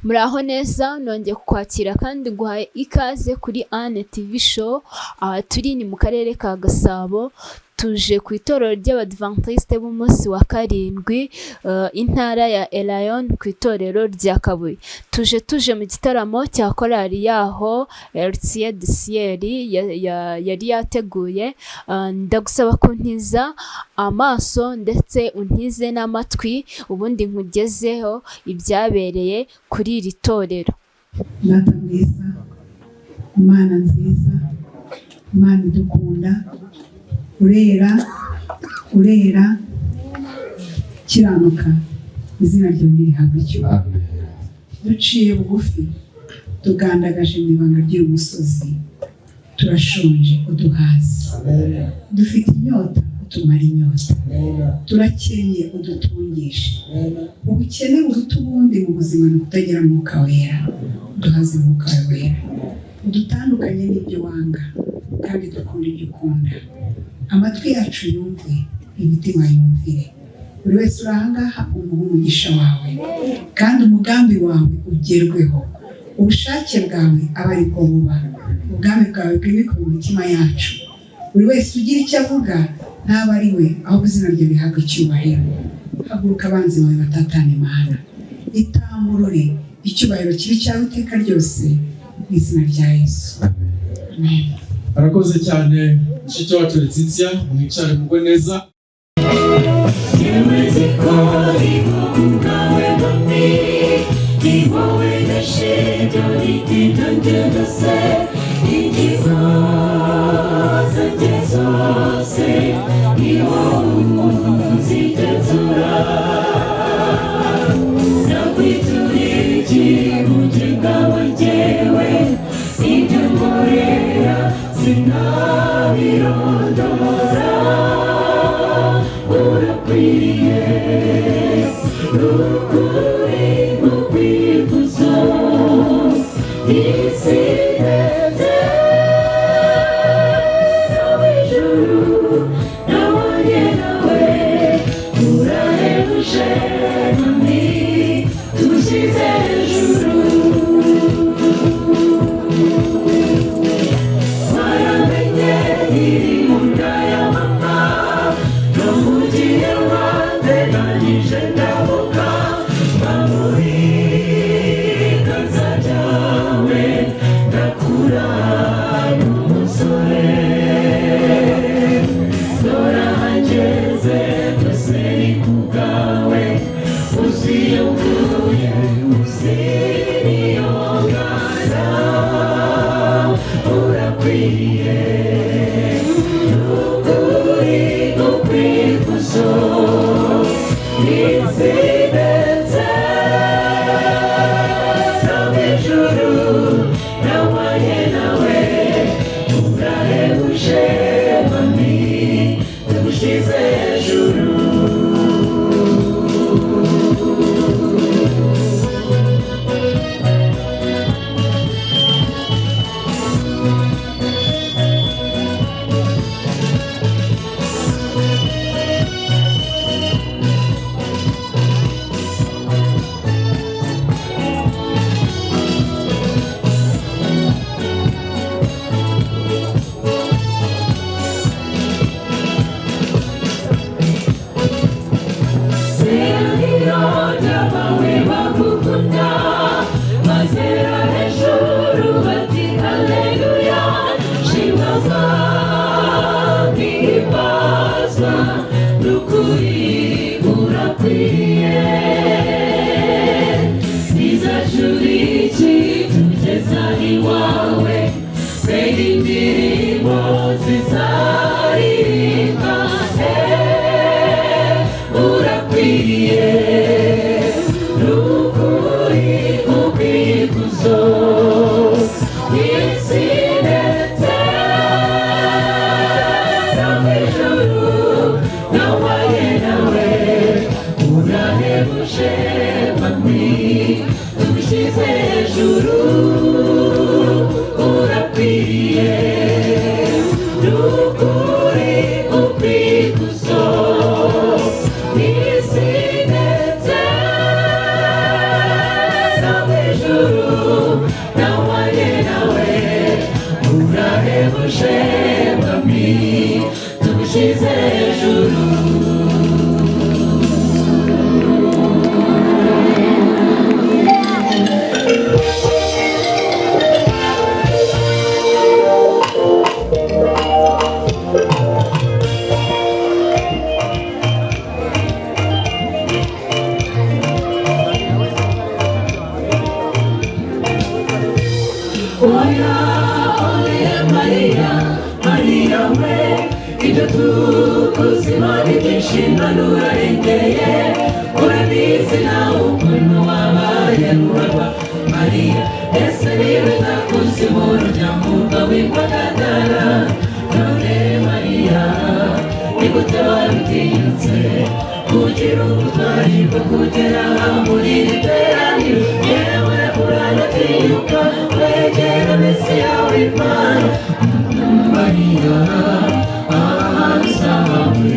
Muraho neza, nongeye kukwakira kandi nguhaye ikaze kuri Anne TV Show. Aha turi ni mu karere ka Gasabo, tuje ku itorero ry'Abadiventiste b'umunsi wa karindwi, intara ya Elayon, ku itorero rya Kabuye. Tuje mu gitaramo cya korali yaho Héritier du Ciel yari yateguye. Ndagusaba kuntiza amaso ndetse untize n'amatwi, ubundi nkugezeho ibyabereye kuri iri torero. Data mwiza, Imana nziza, Imana idukunda, urera, urera, kiranuka, izina ryawe ntirihabwe icyubahiro. Duciye bugufi, tugandagaje mu ibanga ry'uyu musozi, turashonje, uduhaze, dufite inyota, utumara inyota, turakennye, udutungishe. Ubukene buruta ubundi mu buzima ni ukutagira Mwuka Wera. Uduhaze Mwuka Wera, udutandukanye n'ibyo wanga kandi dukunda ibyo ukunda. Amatwi yacu yumve, imitima yumvire. Buri wese uri aha ngaha umuhe umugisha wawe, kandi umugambi wawe ugerweho, ubushake bwawe abe ari bwo buba, ubwami bwawe bwimikwe mu mitima yacu. Buri wese ugira icyo avuga ntaba ari we, ahubwo izina rye rihabwa icyubahiro. Haguruka, abanzi bawe batatane. Imana itamurure, icyubahiro kibe icyawe iteka ryose, mu izina rya Yesu, amen. Arakoze cyane mushiki wacu Letitia, mwicare mugwe neza. Yewe zikori kubwawe mami, ni wowe ndashimye ibyanjye byose, ingingo zanjye zose ni wowe uzigenzura. Nakwituriye iki mugenga wanjyewe? Ibyo nkorera sinabirondora. Urakwiriye n'ukuri gukwikuzo isi ndetse no ijuru nabonye nawe. Urahebuje mami, tushyize hejuru. Waramenye iri mu nda ya mama, no mu gihe wateganyije ndavuka, mba mu biganza byawe, ndakura n'umusore. Dore ahageze byose ni ku bwawe, uzi iyo mvuye, uzi n'iyo ngana. Urakwiriye n'ukuri gukwikuzo isi ndetse no mu ijuru nabanye nawe. Urahebuje mami, tugushyize hejuru. Seraniro ry'abawe bagukunda bazera hejuru bati haleluya, shimwa mwami, himbazwa n'ukuri, urakwiriye. Izacuriki tugeza iwawe, mbega indirimbo zizaririmba! Urakwiriye n'ukuri ukwikuzo isi ndetse no mu ijuru nabaye nawe. Urahebuje mami, tugushyize hejuru. Urakwiriye n'ukuri ukwikuzo isi ndetse no mu ijuru. ijuru ntawanye nawe urahebuje mwami tugushyize hejuru. Oya, oya, Maria, Maria we, ibyo tukuzima ni byinshi none urarengeye, urabizi nawe ukuntu wabaye muragwa Maria, ese niba utakuzimu urujya murwa w'Impagadara, none Maria, ni gute wabitinyutse kugira ubutwari bwo kugera muri iri teraniro, yewe uranatinyuka wegera Mesiya w'Imana, Maria, ahasawe.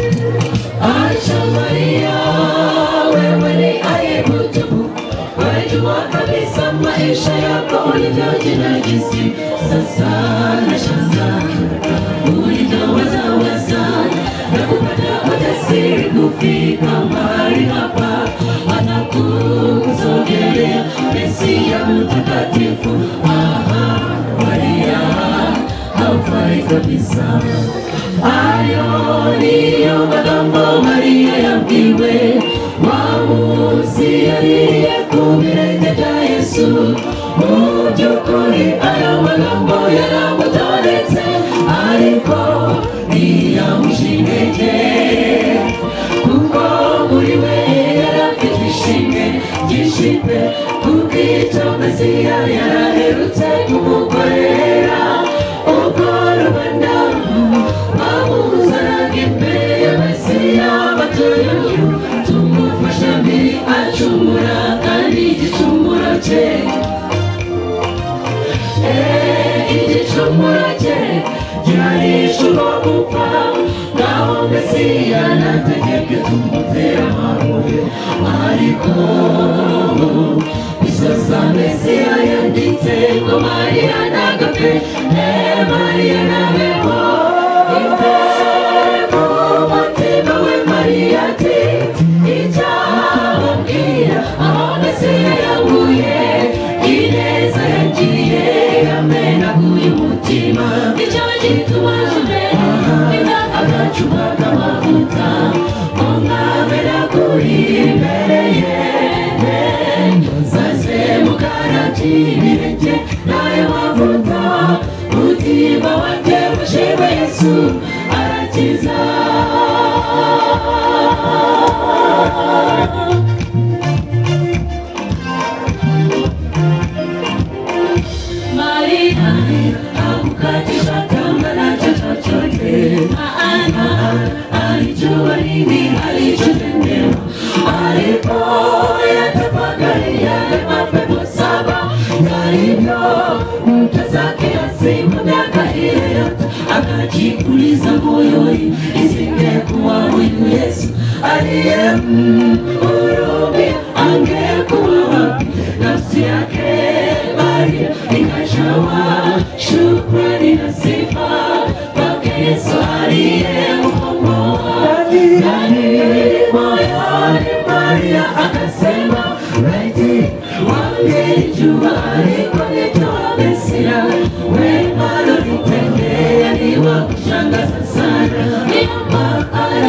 Acha Maria, wewe ni aibu tupu, wajua kabisa maisha yako ulivyojinajisi. Sasa nashangaa ulivyoweza weza na kupata ujasiri kufika mahali hapa, hata kumsogelea Mesia mtakatifu. Aha, Maria, haufai kabisa. Ayo niyo magambo Maria yabwiwe wa munsi yariye ku birenge bya Yesu. Mu by'ukuri ayo magambo yaramutoretse, ariko ntiyamuca intege, kuko muri we yarafite ishimwe ryinshi pe, kubw'icyo Mesiya yaraherutse kumukorera. Ubwo rubanda bamuzanaga imbere ya Mesiya batuye uyu tumufasha mbiri acumura, kandi igicumuro cye igicumuro cye gihanisha uwo gupfa. Ngaho Mesiya nategeke tumutera amabuye, ariko bisoza Mesiya yanditse ngo Mariya ntagapfe, Mariya ntabeho. Imbere mu mutima we Mariya ati icyababwira aho Mesiya yanguye, ineza yangiriye yamenaguye umutima, nicyo gituma nje agacupa k'amavuta ngo nkamenagure imbere ye, maze mukarabye ibirenge n'ayo mavuta, umutima wanjye mushime Yesu arakiza. Maria hakukatisha tamaa na chochote, maana alijua nini alichotendewa. Alipoyatafakari yale mapepo saba yalivyomtesa kiasi miaka ile yote, akajiuliza moyoni, isingekuwa huyu Yesu aliyemhurumia angekuwa wapi? Nafsi yake Maria ikajawa shukrani na sifa kwake Yesu aliyemkomboa. Ndani moyoni Maria akasema, laiti wangelijua alikonitoa Mesia, wema alonitendea ni wa kushangaza sana. Maana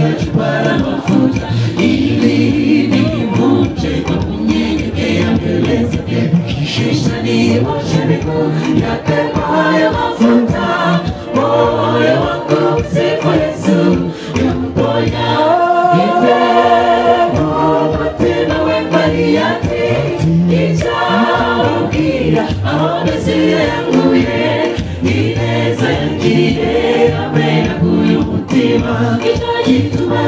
ya chupa la mafuta ili nivunje kwa kunyenyekea mbele zake, kisha nioshe miguu yake kwa hayo mafuta. Moyo wangu msifu Yesu yumponya. Imbere mu mutima we Maria ati icyababwira aho Mesiya yanguye, ineza yangiriye amenaguye umutima, nicyo gituma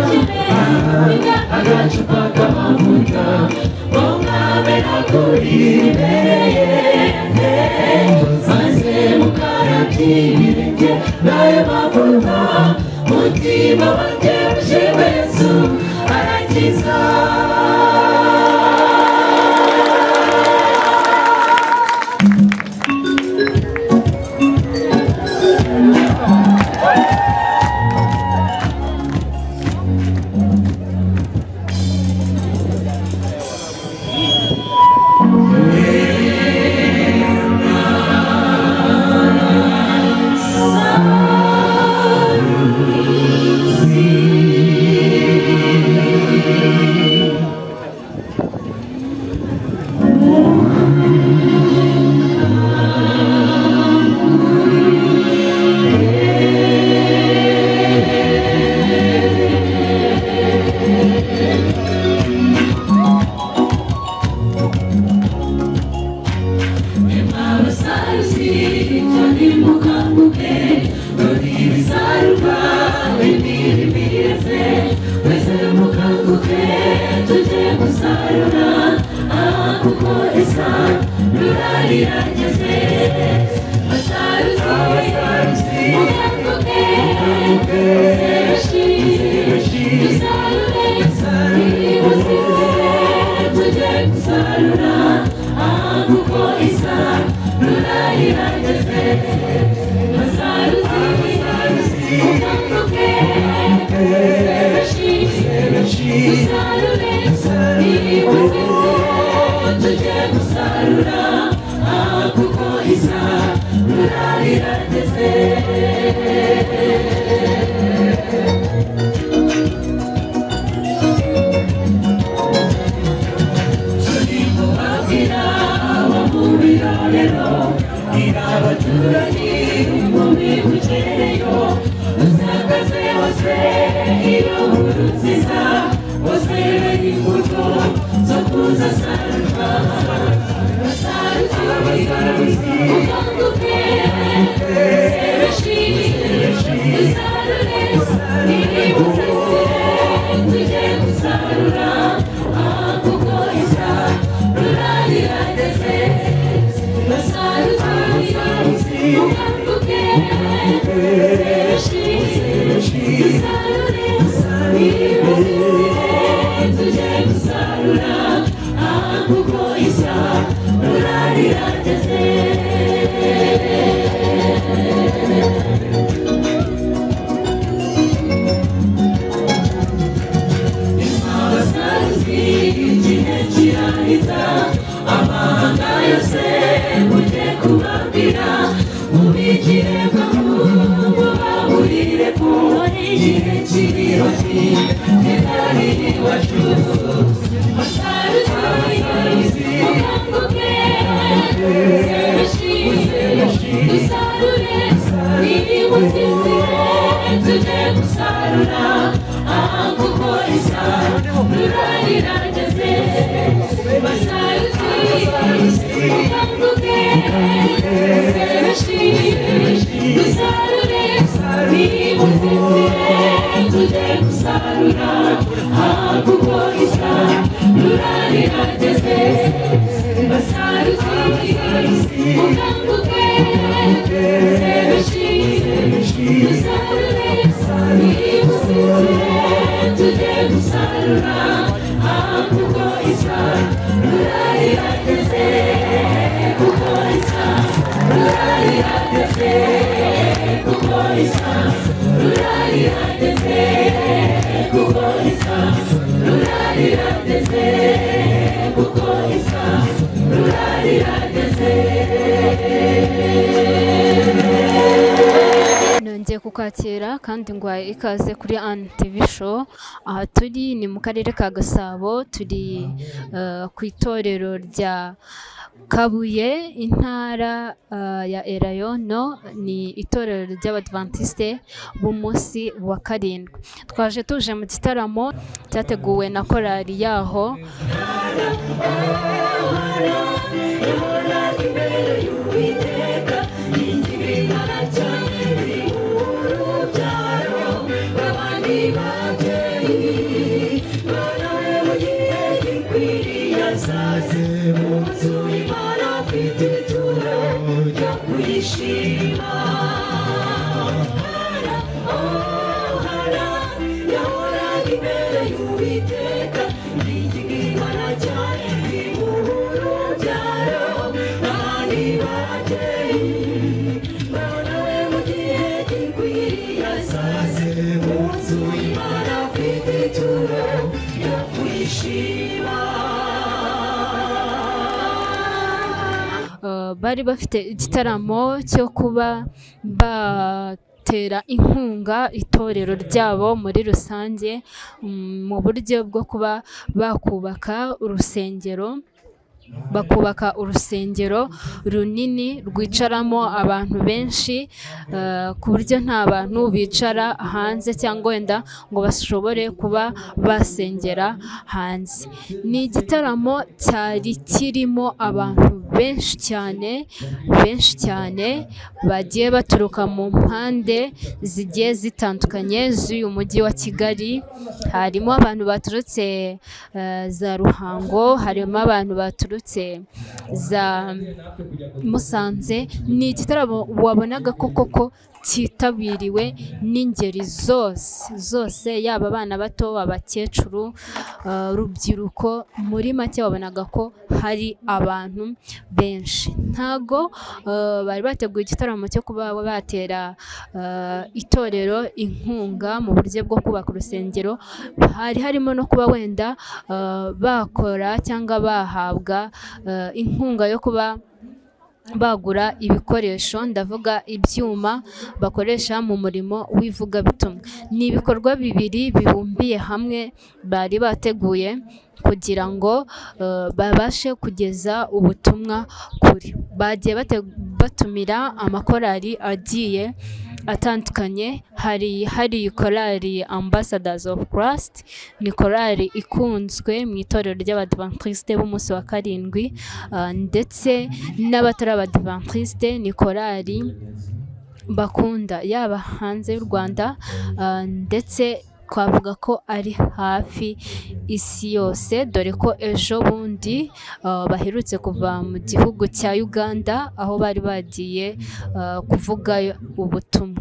agacupa k'amavuta ngo nkamenagure imbere ye, maze mukarabye ry'ibirenge n'ayo mavuta mutima wanjye ushime Yesu arakiza. Nongeye kukwakira kandi ngwaye ikaze kuri Anne TV show. Aha turi ni mu karere ka Gasabo, turi ku itorero rya Kabuye, intara ya Elayono, ni itorero ry'Abadventiste b'umunsi wa karindwi. Twaje tuje mu gitaramo cyateguwe na korali yaho. Shima. Bari bafite igitaramo cyo kuba batera inkunga itorero ryabo muri rusange, mu buryo bwo kuba bakubaka urusengero, bakubaka urusengero runini rwicaramo abantu benshi, ku buryo nta bantu bicara hanze cyangwa wenda ngo bashobore kuba basengera hanze. Ni igitaramo cyari kirimo abantu benshi cyane, benshi cyane bagiye baturuka mu mpande zigiye zitandukanye z'uyu mujyi wa Kigali, harimo abantu baturutse za Ruhango, harimo abantu baturutse za Musanze. Ni igitaramo wabonaga ko koko cyitabiriwe n'ingeri zose zose, yaba abana bato, abakecuru, urubyiruko, muri make wabonaga ko hari abantu benshi. Ntago bari bateguye igitaramo cyo kuba batera itorero inkunga mu buryo bwo kubaka urusengero, hari harimo no kuba wenda bakora cyangwa bahabwa inkunga yo kuba bagura ibikoresho, ndavuga ibyuma bakoresha mu murimo w'ivugabutumwa. Ni ibikorwa bibiri bibumbiye hamwe bari bateguye kugira ngo babashe kugeza ubutumwa kure. Bagiye batumira amakorali agiye atandukanye, hari korali Ambassadors of Christ, ni korali ikunzwe mu itorero ry'Abadiventisite b'umunsi wa karindwi, ndetse n'abatari Abadiventisite ni korali bakunda, yaba hanze y'u Rwanda, ndetse twavuga ko ari hafi isi yose, dore ko ejo bundi baherutse kuva mu gihugu cya Uganda, aho bari bagiye kuvugayo ubutumwa.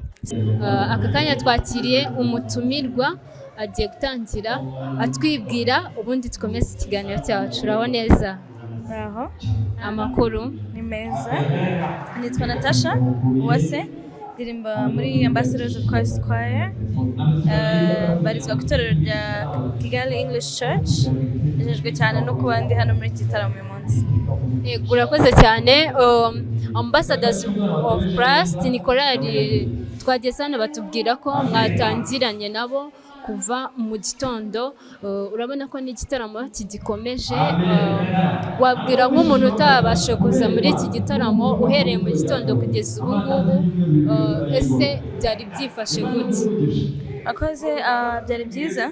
Aka kanya twakiriye umutumirwa, agiye gutangira atwibwira, ubundi dukomeze ikiganiro cyacu. Uraho neza? Muraho. Amakuru? Ni meza. Nitwa Natasha Uwase, ndirimba muri Ambassadors of Christ Choir. Mbarizwa ku itorero rya Kigali English Church. Nejejwe cyane no kuba ndi hano muri iki gitaramo uyu munsi. Yego, urakoze cyane. Ambassadors of Christ ni korali twageze hano batubwira ko mwatangiranye nabo kuva mu gitondo. Urabona ko n'igitaramo kigikomeje. Wabwira nk'umuntu utabasha kuza muri iki gitaramo uhereye mu gitondo kugeza ubu ngubu, ese byari byifashe gute? Akoze, byari byiza.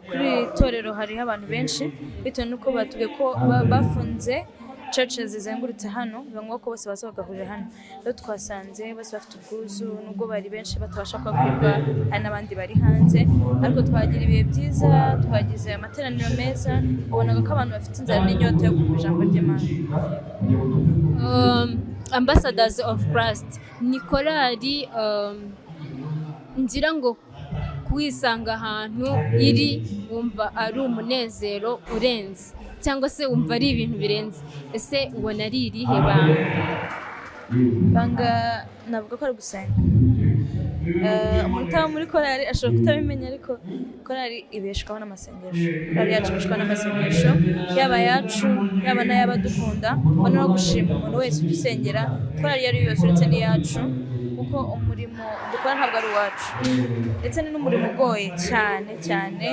Kuri iri torero hariho abantu benshi bitewe n'uko batubwiye ko bafunze churches zizengurutse hano, biba ngombwa ko bose baza bagahurira hano. Rero twasanze bose bafite ubwuzu, nubwo bari benshi batabasha kuhakwirwa, hari n'abandi bari hanze, ariko twagira ibihe byiza, twagize amateraniro meza, ubonaga ko abantu bafite inzara n'inyota yo kumva ijambo ry'Imana. Ambassadors of Christ ni korali, ngira ngo kwisanga ahantu iri wumva ari umunezero urenze, cyangwa se wumva ari ibintu birenze. Ese ubona ari irihe banga? Banga navuga ko ari gusenga. Umuntu utaba muri korali ashobora kutabimenya, ariko korali ibeshwaho n'amasengesho. Korali yacu ibeshwaho n'amasengesho, yaba ayacu, yaba n'ay'abadukunda. Mbona no gushima umuntu wese udusengera, korali iyo ari yo yose uretse n'iyacu, kuko umurimo dukora ntabwo ari uwacu, ndetse ni n'umurimo ugoye cyane cyane.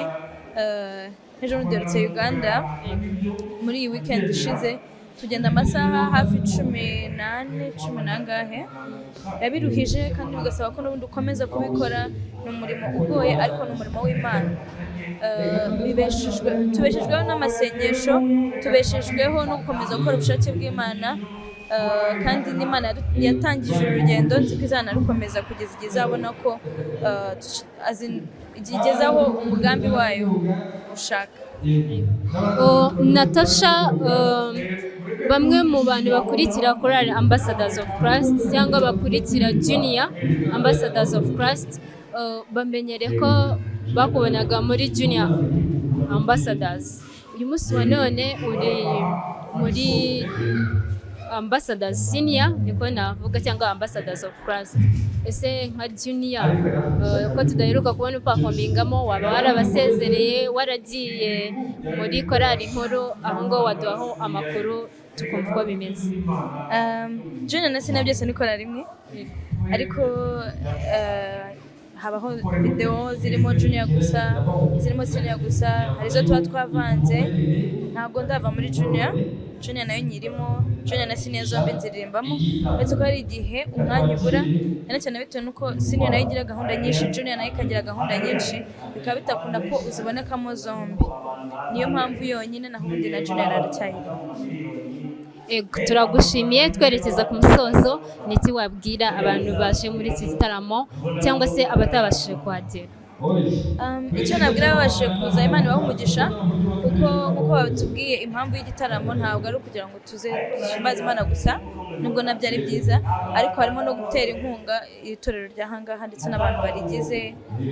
Ejo bundi duherutse Uganda muri iyi weekend ishize, tugenda amasaha hafi 14, cumi n'angahe. Biba biruhije kandi bigasaba ko n'ubundi ukomeza kubikora. Ni umurimo ugoye, ariko ni umurimo w'Imana. Tubeshejweho n'amasengesho, tubeshejweho no gukomeza gukora ubushake bw'Imana. Kandi n'Imana yatangije uru rugendo, nzi ko izanarukomeza kugeza igihe izabona ko as in, igihe igezaho umugambi wayo ushaka. Oh, Natasha, bamwe mu bantu bakurikira korali Ambassadors of Christ cyangwa bakurikira Junior Ambassadors of Christ, bamenyere ko bakubonaga muri Junior Ambassadors. Uyu munsi wa none uri muri Ambassadors Senior, niko navuga, cyangwa Ambassadors of Christ. Ese nka Junior, ko tudaheruka kubona uperformingamo, waba warabasezereye, waragiye muri korali nkuru? Aho ngaho waduhaho amakuru. tukumva uko bimeze. Junior na senior byose ni korali imwe, ariko habaho video zirimo junior gusa, zirimo senior gusa, hari izo tuba twavanze. Ntabwo ndava muri junior, junior nayo nyirimo, junior na senior zombi nziririmbamo, uretse ko hari igihe umwanya ubura, cyane cyane bitewe n'uko senior nayo igira gahunda nyinshi, junior nayo ikagira gahunda nyinshi, bikaba bitakunda ko uzibonekamo zombi. Niyo mpamvu yonyine, naho ubundi na junior aracyayirimo. Ego, turagushimiye. Twerekeza ku musozo, ni iki wabwira abantu baje muri iki gitaramo cyangwa se abatabashije kuhagera? Icyo nabwira ababashije kuza, Imana ibahe umugisha, kuko nk'uko batubwiye, impamvu y'igitaramo ntabwo ari ukugira ngo tuze duhimbaze Imana gusa, nubwo nabyo ari byiza, ariko harimo no gutera inkunga itorero ry'ahangaha ndetse n'abantu barigize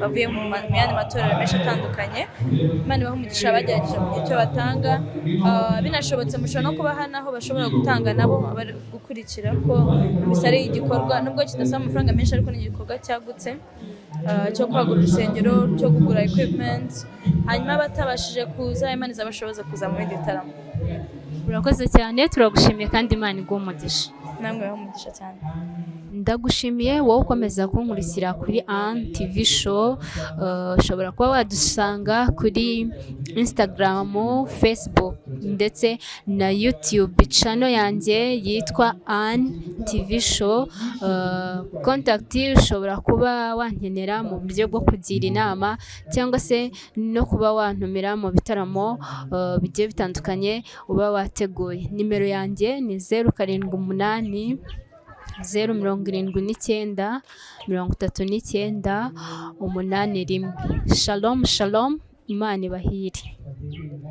bavuye mu yandi matorero menshi atandukanye. Imana ibahe umugisha bagerageje kugira icyo batanga. Binashobotse mushobora no kubaha n'aho bashobora gutanga nabo bari gukurikira, ko bisa ari igikorwa nubwo kidasaba amafaranga menshi, ariko ni igikorwa cyagutse cyo kwagura urusengero, cyo kugura equipment. Hanyuma abatabashije kuza, Imana izabashoboza kuza mu bindi bitaramo. Urakoze cyane, turagushimiye kandi Imana iguhe umugisha. Namwe ibahe umugisha cyane. Ndagushimiye wowe ukomeza kunkurikira kuri An TV Show. Ushobora kuba wadusanga kuri Instagram, Facebook ndetse na YouTube channel yanjye yitwa An TV Show. Contact, ushobora kuba wankenera mu buryo bwo kugira inama cyangwa se no kuba wantumira mu bitaramo bigiye bitandukanye uba wateguye. Nimero yanjye ni 0780793881. Shalom shalom, Imana ibahire.